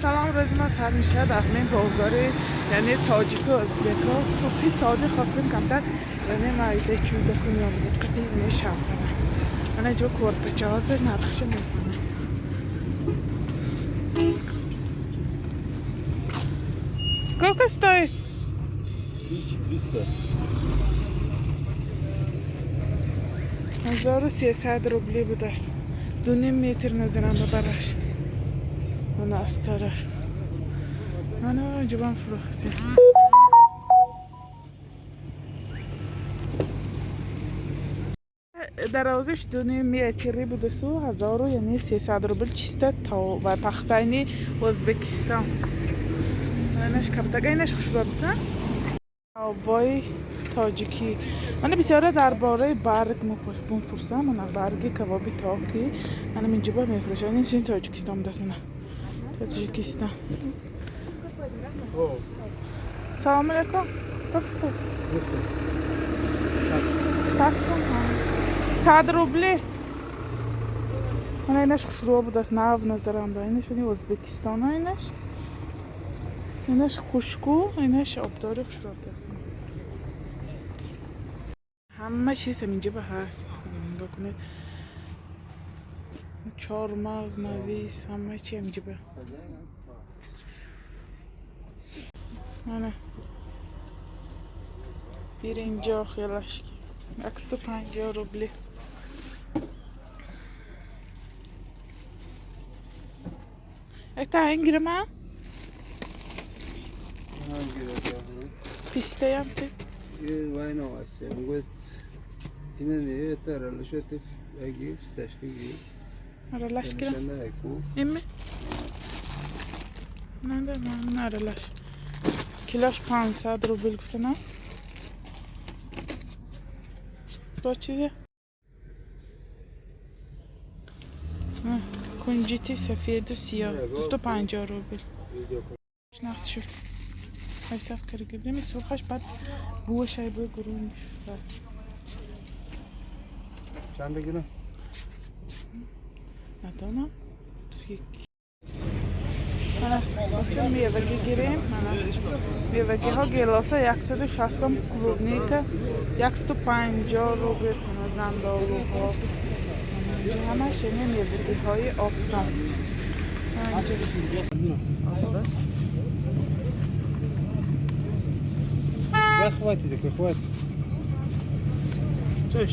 Салом, рӯзи ма сар мешавад ҳамин бозори, яъне тоҷику ӯзбеко. Субҳи содиқ хостем камтар, яъне майда чӯда кунем, қати мешавқара. Мана ҷо корпачаҳозе, нархша мефаҳмем. Сколько стоит? 1300. 1300 рубли будааст. 2,5 метр назарам ба бараш. Мана аз тараф. Мана ҷубам фурӯхси. Дарозиш 2,5 метри будасту ҳазору, яъне 300 рубл, чиста ва пахтайни Ӯзбекистон. Инаш кабтага, инаш хушрӯ биса? Обои тоҷикӣ. Мана бисёра дар бораи барг мепурсам. Мана барги кабоби токи. Мана инҷоба мефурӯшанд. Ин чин Тоҷикистон будааст, мана. Тоҷикистон. Салом алейкум. Сколько стоит? 100 сум. 100 рубли. Мана инаш хушрӯ будааст, нав назарам ба. Инаш ини Ӯзбекистон инаш. Инаш хушку, инаш обдори хушрӯ будааст. Ҳама чиз ҳаминҷа ба ҳаст. Нигоҳ кунед. Чормағз, мавиз, ҳама чи ҳаминҷа ба. Мана. Биринҷо хелашки. 150 рубли. Якта ин гирама? Пистаям ти. Вайна васе. Ина не это аги фисташки ги. Аралаш гирам. Ими? Нада, на аралаш. Килош 500 рубл гуфтана. Бо чизе? Кунҷити сафеду сиёҳ 250 рубл. Нақс шуд. Ҳайсаф карда гирем сурхаш, баъд бӯшай, бӯи гурун шуд. Чанд гирам? Надонам. Мана мевагӣ гирем. Мана мевагиҳо: гелоса 160 сом, клубника 150 рубл, мана зандолуҳо. Ҳамаш яъне мевагиҳои оптом. Инҷа. Да хватит, так хватит. Чеш.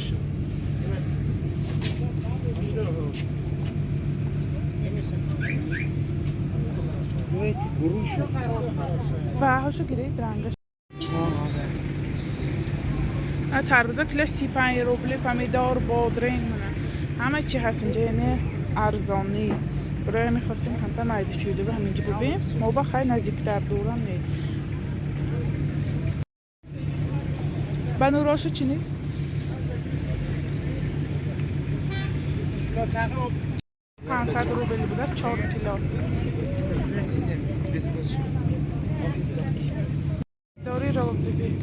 Давайте грушу. Тифаҳошо гиред, рангаш. Тарбуза килош 35 рубли, помидор, бодринг, мана. Ҳама чи ҳаст инҷа, яъне арзонӣ. Барои ҳамин хостем камтар майда чӯйда ба ҳаминҷа бибинем. Мо ба хай наздиктар, дурам не. Ба нурошу чӣ нест? 500 рубл будааст, 4 кило. Дори розовый.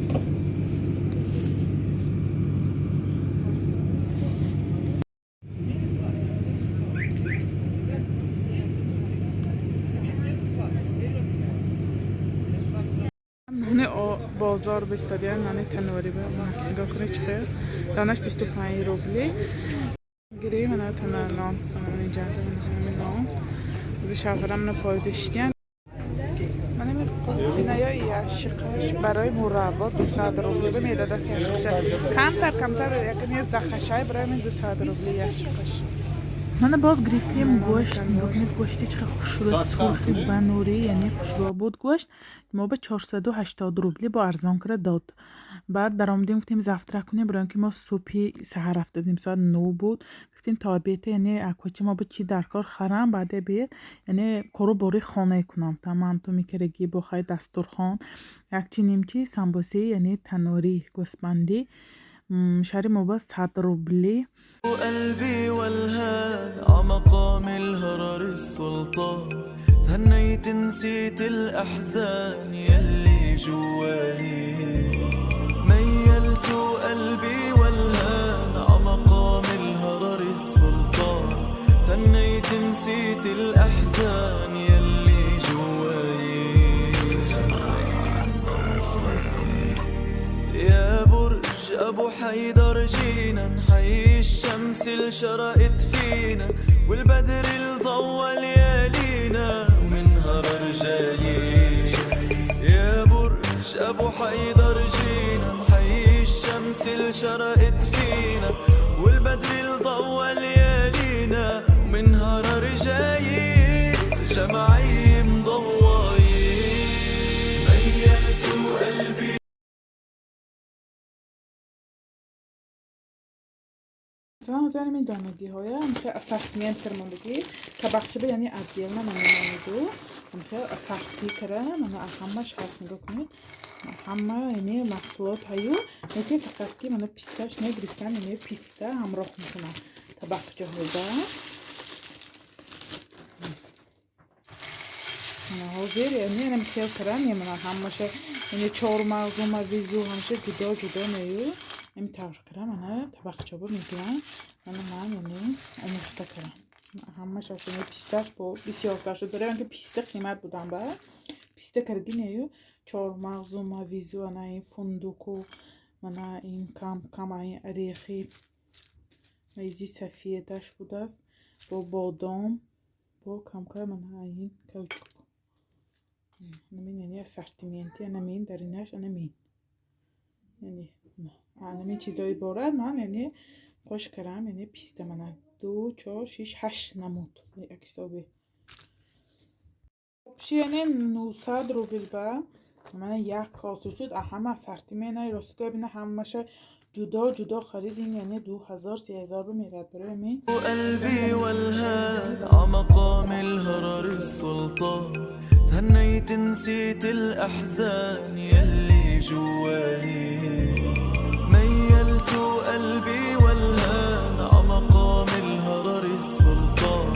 Нони бозор бистодиян, нони танӯрӣ ба нигоҳ кунед, чӣ хел. Донаш 25 рубли. Гири мана тана нон, тана инҷа ҳамин нон. Ози шавҳарам на пойдиштиян. Мана иная яшиқаш барои мураббо 200 рубли ба медадаст яшиқаша. Камтар камтар якне захашай, барои мин 200 рубли яшиқаш. Мана боз гирифтем гӯшт. Нигоҳ кунед, гӯшти чӣ хел хушрӯ, сурхи банурӣ, яъне хушрӯ буд гӯшт. Мо ба 480 рубли бо арзон карда дод. Баъд даромадем, гуфтем, завтрак кунем, барои он ки мо субҳи саҳар рафта будем, соат 9 буд. Гуфтем, то обеда, яъне кӯча мо ба чӣ дар кор харам, баъде биед, яъне кору бори хонае кунам. Та манту мекардагӣ бо хай дастурхон, якчи нимчи самбуси, яъне танӯрӣ гӯсбандӣ. Шаҳри мо ба 100 рубли. قلبي والهان عمقام الهرر السلطان، تهنيت نسيت الأحزان يلي جواني، ميلت قلبي والهان عمقام الهرر السلطان، تهنيت نسيت الأحزان يلي. حيدر جينا نحيي الشمس اللي شرقت فينا والبدر اللي ضوى ليالينا ومن هرر جايين. يا برج ابو حيدر جينا نحيي الشمس اللي شرقت فينا والبدر اللي ضوى ليالينا ومن هرر جايين جمعي مضوايين. ميلتوا قلبي. Масалан, ҳозир ҳамин донагиҳоя ҳамхел ассортимент кармондагӣ табақчаба, яъне отдельно мемонеду ҳамхел ассорти кара, мана ҳамаш ҳаст, нигоҳ кунед, ҳама яъне маҳсулот ҳаю, лекин фақат ки мана писташ негирифтан, яъне писта ҳамроҳ мекунам табақчаҳода. Мана ҳозир яъне ҳамхел кара мемонад ҳамаша, яъне чормағзу, мавизу ҳамаша ҷудо ҷудо мею ҳамин тавр кара мана табақчаба мегирам. Мана ман яъне омӯхта карам, ҳамаш аст, яъне писташ бо бисёртар шуд, барои он ки писта қимат будан ба писта карди нею чормағзу, мавизу, ана ин фундуку, мана ин кам кам ин орехи мавизи сафедаш будааст бо бодом, бо камкам мана ин каучук. Анамин яъне ассортименти анамин даринаш анамин, яъне анамин чизо иборат. Ман яъне қош карам, яъне писта мана ду, чор, шиш, ҳашт намуд як ҳисоби ши, яъне 900 рубл ба мана як коса шуд. Ҳама ассортимент ростига бина, ҳамаша ҷудо ҷудо харид, ин яъне 2000, 3000 бимерад барои ҳамин. قلبي والهان عمقام الهرر السلطان تهنيت نسيت الأحزان يلي جواي. ميلت قلبي والهان عمقام الهرر السلطان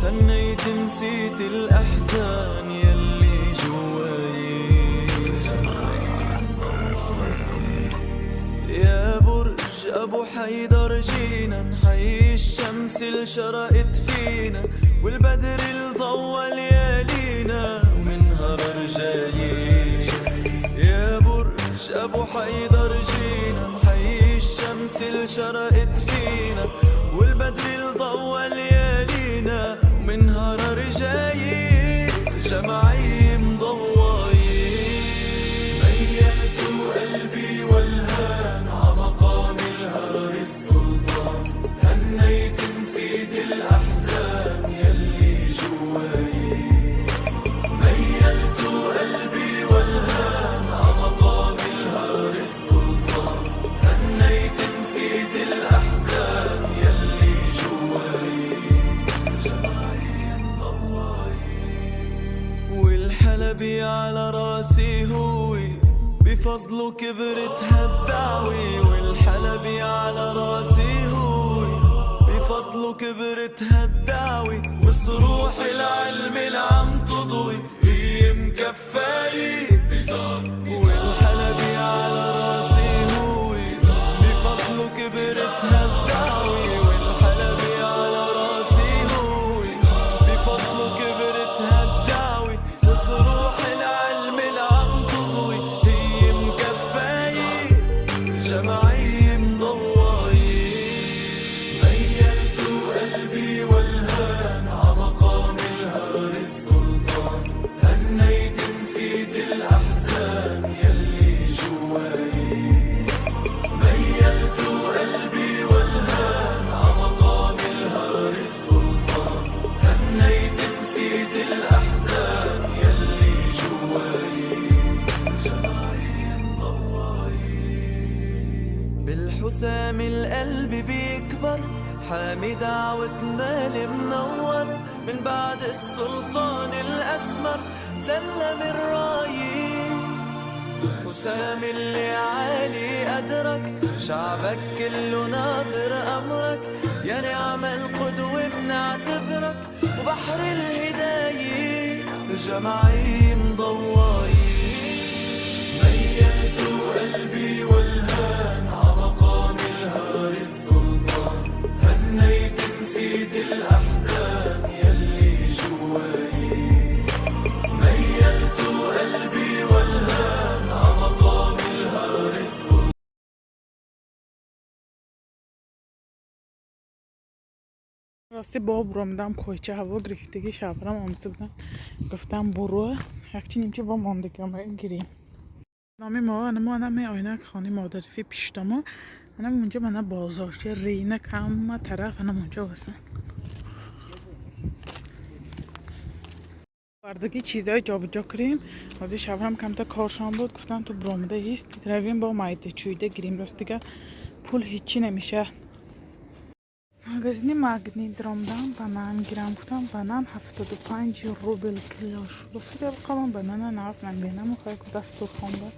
تهنيت نسيت الأحزان يلي جواي. يا برج ابو حيدر جينا نحيي الشمس اللي شرقت فينا والبدر اللي ضوى ليالينا ومن هرر جايين. يا برج ابو حيدر جينا نحيي الشمس اللي شرقت فينا والبدر اللي ضوى ليالينا ومن هرر جايين جمعي مضوايين. ميلت قلبي والهان عمقام الهرر السلطان هنيت نسيت الأحزان يلي جواي. ميلت قلبي والهان عمقام الهرر السلطان هنيت نسيت الأحزان يلي جواي جمعي مضواي. والحلبي على راسي هو بفضله كبرت هالدعوة، والحلبي على راسي هو بفضله كبرت هالدعوة وصروح العلم اللي عم تضوي هي مكفاية. والحلبي على راسي هو بفضله كبرت هالدعوة، والحلبي على راسي هو بفضله كبرت هالدعوة وصروح العلم اللي عم تضوي هي مكفاية جمعي مضواي. ميلت قلبي والهان عمقام الهرر السلطان هنيت نسيت الأحزان يلي جواي. ميلت قلبي والهان عمقام الهرر السلطان هنيت نسيت الأحزان يلي جواي جمعي مضواي. بالحسام القلب بيكبر حامي دعوتنا المنور من بعد السلطان الأسمر سلم الراي. حسام اللي عالي قدرك شعبك كله ناطر أمرك يا نعم القدوة بنعتبرك وبحر الهداية جمعي مضواي. ميلت قلبي والهان عمقام الهرر السلطان هنيت نسيت الأحزان يلي جواي. ميلت قلبي والهان عمقام الهرر السلطان. Рости бо буромадам кӯйча, ҳаво гирифтагӣ, шавҳарам омӯза будам, гуфтам буру якчи нимчи бо мондагиома гирем. Номи мо ана мо ана меоинак хони модарифи пиштамо ана мунҷа мана бозорча рейнак ҳама тараф ана мунҷа ҳастанд. Бардагӣ чизҳои ҷобиҷо кунем. Ҳозир шавҳарам камта коршон буд, гуфтам ту буромада ист, равем бо майда чӯйда гирем. Рост дига пул ҳичи намешавад. Магазини Магнит ромдам, банан гирам гуфтам, банан 75 рубл кило шуд. Гуфтам қалам банана нағз намебинам, хай дастурхон ба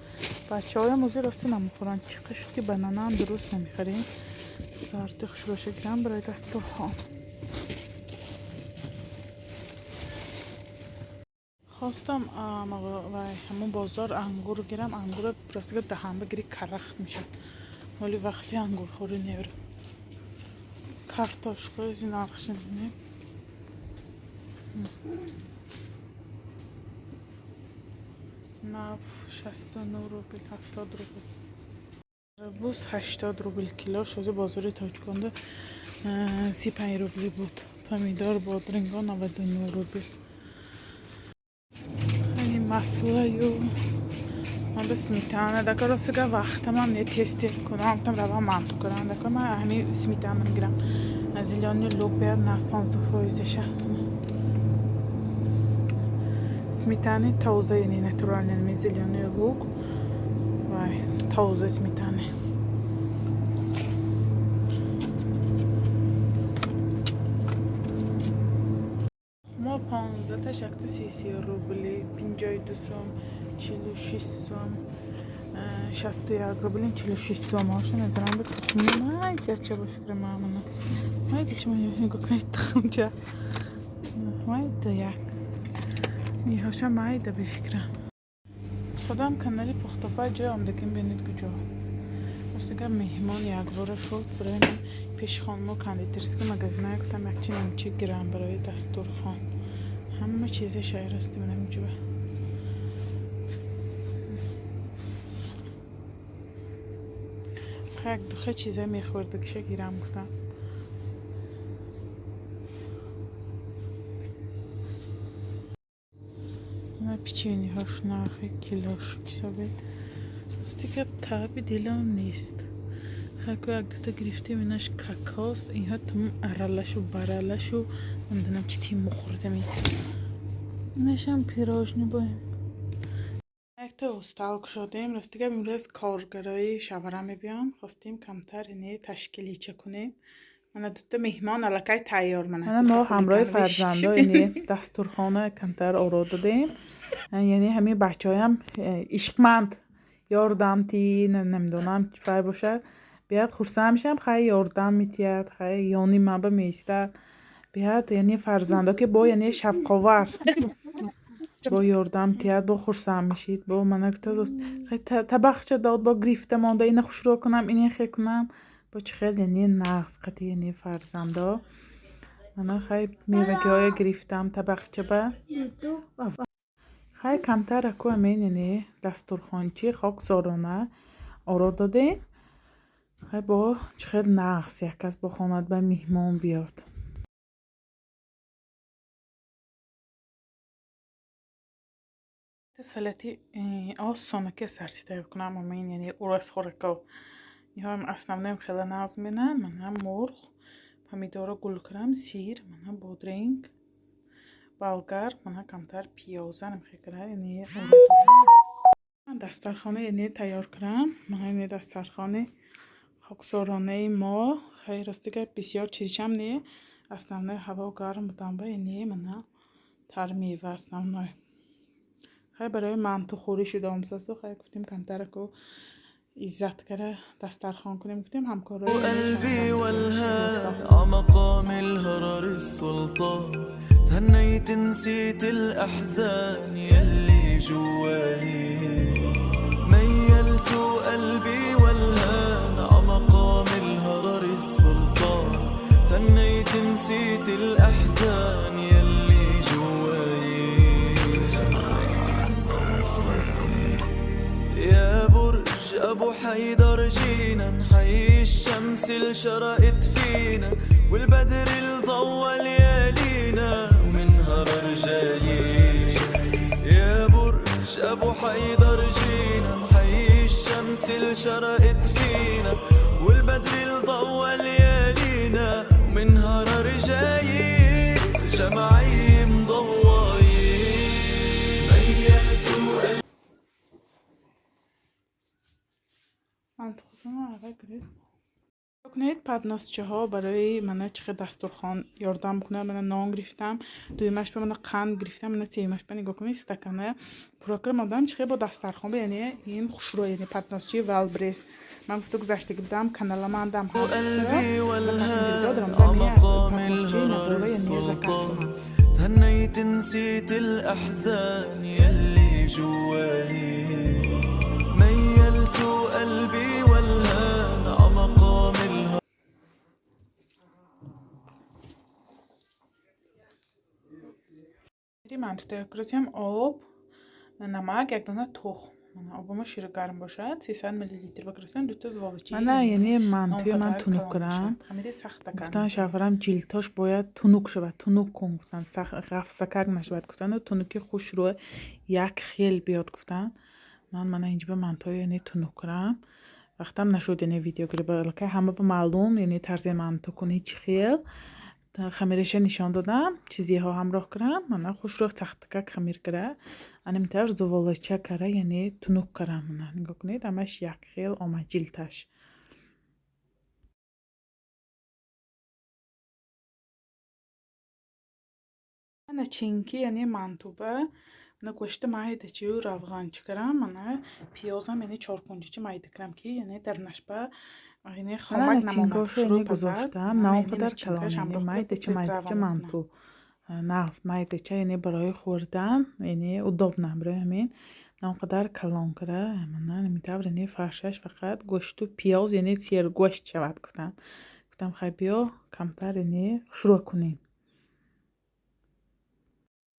бачаҳоям ҳозир рости намехӯранд. Чӣ шуд ки бананаам дуруст намехарем. Зарди хушроша гирам барои дастурхон. Хостам ҳамон бозор ангур гирам, ангура ростига даҳанба гири карахт мешавад. Вале вақти ангурхӯрӣ невра. Картошка изи нархша бинем. Нав 69 рубл, 70 рубл. Арбуз 80 рубл кило, шози бозори Тоҷиконда 35 рубли буд. Помидор, бодринго 99 рубл. Маслаю ман ба сметана дака ростига вақтамам не, тез тез кунам, гуфтам равам манту кунам. Дака ман ҳами сметана мегирам. Зелёный лук биёд нафт 15 фоизаша. Сметани тоза, яъне натуральный зелёный лук, вай тоза сметани. Мо 15-таш 133 рубли, 52 сом, 46 сом, 61 рубли, 46 сом. Оша назарам ба тухми майдача ба фикри ман. Майдача ман нигоҳ кунед тухмча. Майда як. Ниҳоша майда ба фикрам. Худам канали Пухтопай ҷой омдагим бинед куҷо. Ростига меҳмон якбора шуд, барои ман пеши хонмо кондитерский магазина гуфтам якчи нимчи гирам барои дастурхон. Ҳама чизе шайр аст ман инҷо. Як духа чиза мехӯрдагиша гирам гуфтам. Ина печеньеҳош нархи килош ҳисобед. Ростига таби дилам нест. Ҳаку як дута гирифтем, инаш какаост, инҳо тамом аралашу баралашу намедонам чӣ тим мухӯрдам. Инашам пирожни боем. Якта устал кушодем. Ростига имрӯз коргарои шавҳарам мебиён. Хостем камтар яъне ташкилича кунем. Мана дута меҳмон аллакай тайёр мана. Мана мо ҳамроҳи фарзандо яъне дастурхона камтар оро додем. Яъне ҳамин бачаҳоям ишқманд ёрдам ти намедонам вай бошад. Биёд хурсанд мешавам, хай ёрдам метиҳад, хай ёни ман ба меистад. Биёд яъне фарзандо ки бо яъне шавқовар бо ёрдам тиҳад, бо хурсанд мешид. Бо мана гуфта хай табақча дод, бо гирифта монда, ина хушрӯ кунам, ина хе кунам. Бо чӣ хел яъне нағз қати яъне фарзандо. Мана хай мевагиҳое гирифтам табақча ба. Хай камтар аку ҳамин яъне дастурхончи хоксорона оро додем. Хай бо чӣ хел нағз як кас бо хонад ба меҳмон биёд. Салати осона ки сарси тайёр кунам, ҳамин яъне урасхӯрако. Инҳоам основноем хеле нағз менанд. Мана мурғ, помидоро гул кунам, сир, мана бодринг, болгар, мана камтар пиёза намхекара яъне оро додам. Дастархона яъне тайёр кунам. Мана яъне дастархони хоксоронаи мо. Хай ростига бисёр чизчам не. Основной ҳаво гарм будан ба яъне мана тар мева основной. Хай барои мантухӯрӣ шуда омсасу хай гуфтем камтараку иззат кара дастархон кунем гуфтем ҳамкорои قلبي والهان عمقام الهرر السلطان تهنيت نسيت الأحزان يلي جواي ميلت قلبي والهان عمقام الهرر السلطان تهنيت نسيت الأحزان يلي جواي يا برج ابو حيدر جينا نحيي الشمس اللي شرقت فينا والبدر اللي ضوى شرقت فينا والبدر الضوى ليالينا ومن هرر جاي جمعي مضواي ميلتو Кунед подносчаҳо барои мана чӣ хел дастурхон ёрдам кунад. Мана нон гирифтам, дуюмаш ба мана қанд гирифтам, мана сеюмаш ба нигоҳ кунед, стакана пурра кардам, одам чӣ хел бо дастархон, яъне ин хушрӯ, яъне подносчаи Wildberries. Ман гуфта гузаштагӣ будам, каналамандам ҳаст. قلبي والهان عمقام подносчаи الهرر набора, яъне заказ السلطان кунам. تهنيت نسيت الأحزان يلي جوالي ميلت قلبي والهان عمقام الهرر Манту тайёр кардем: об, намак, як дона тухм. Обамо шири гарм бошад, 300 миллилитр бикарасем, дута зуволачи. Мана, яъне мантуи ман тунук кардам. Хамири сахта. Гуфтан шавҳарам, ҷилдҳош бояд тунук шавад, тунук кун гуфтан, ғафсакак нашавад гуфтану тунуки хушрӯ як хел биёд гуфтан. Ман мана инҷа мантуҳо, яъне тунук кардам. Вақтам нашуд, яъне видео гирифта, аллакай ҳама ба маълум, яъне тарзи манту кунӣ чӣ хел. Хамираша нишон додам, чизиҳо ҳамроҳ кардам. Мана хушрӯ сахтакак хамир кара, анам тавр зуволача кара, яъне тунук карам. Мана нигоҳ кунед, ҳамаш як хел омад ҷилдаш. Начинки, яъне мантуба, мана гӯшти майдачию равғанчи кардам, мана пиёзам, яъне чоркунҷичи майда кардам, ки яъне дарунашба, яъне Мана хомак намонад, начинкаҳошо хушрӯ яъне пазад. гузоштам, Мана на он яъне қадар начинкаш калон, яъне ҳамроҳ майдача майдача приправа мекунам. Манту нағз майдача, яъне барои хӯрдан, яъне удобно. Барои ҳамин на он қадар калон кара, мана ҳамин тавр, яъне фаршаш фақат гӯшту пиёз, яъне сергӯшт шавад гуфтам. Гуфтам, хай биё, камтар, яъне хушрӯ кунем.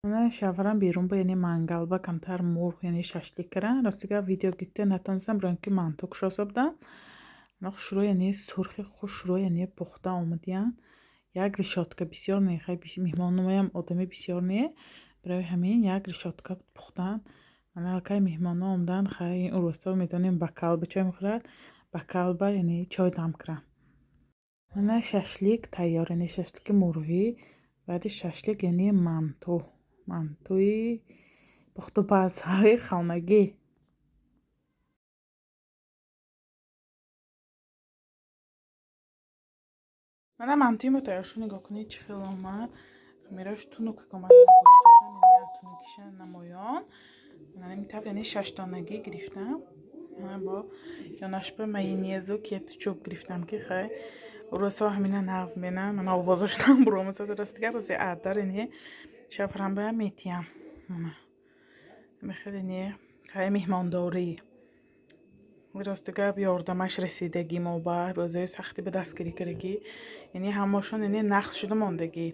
Мана шавҳарам берун ба, яъне мангалба камтар мурғ, яъне шашлик кардам. Рости гап, видео гирифта натонистам, барои ин ки манту кушоса будам. Мана хушрӯ, яъне сурхи хушрӯ, яъне пухта омадиянд. Як решётка, бисёр не, хай меҳмонумоям одами бисёр не, барои ҳамин як решётка пухтан. Мана аллакай меҳмонҳо омаданд, хай ин урусҳо медонем, бокалба чой мехӯрад, бокалба, яъне чой дам кардам. Мана шашлик тайёр, яъне шашлики мурғӣ. Баъди шашлик, яъне манту, мантуи пухтупазҳои хонагӣ. Мана мантуи мо тайёр шуд, нигоҳ кунед, чӣ хел омад. Хамираш тунук омад, гӯштошам, яъне тунукиша намоён. Мана ҳамин тавр, яъне шашдонагӣ гирифтам. Мана бо ёнашба майонезу кетчуп гирифтам, ки хай урусҳо ҳамина нағз менам. Мана овозашонам буромаса, рости гап, ози адар, яъне шавҳарам ба метиям. Мана ҳамин хел, яъне хай меҳмондорӣ. Рости гап, ёрдамаш расидагӣ мо ба рӯзҳои сахтӣ ба дастгирӣ кардагӣ, яъне ҳамашон, яъне нақс шуда мондагӣ.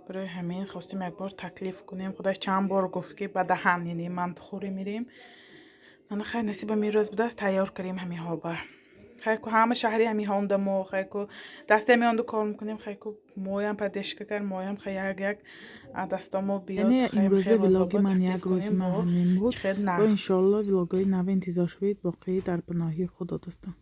Барои ҳамин хостем як бор таклиф кунем. Худаш чанд бор гуфт, ки ба даҳан, яъне мантухӯрӣ мирем. Мана хай насибам ин рӯз будааст, тайёр кардем ҳаминҳо ба. Хай ку ҳама шаҳри ҳамиҳонда мо, хай ку дасти ҳамиҳонда кор мекунем, хай ку моям поддержка кард, моям хай як як дастомо биёд. Яъне хай имрӯза хеле влоги зобо ман таклиф як рӯзи кунем ман бо ҳамин буд. чӣ хел Бо нағз. иншоалло влогҳои нав интизор шавед. Боқӣ дар паноҳи Худо, дӯстон.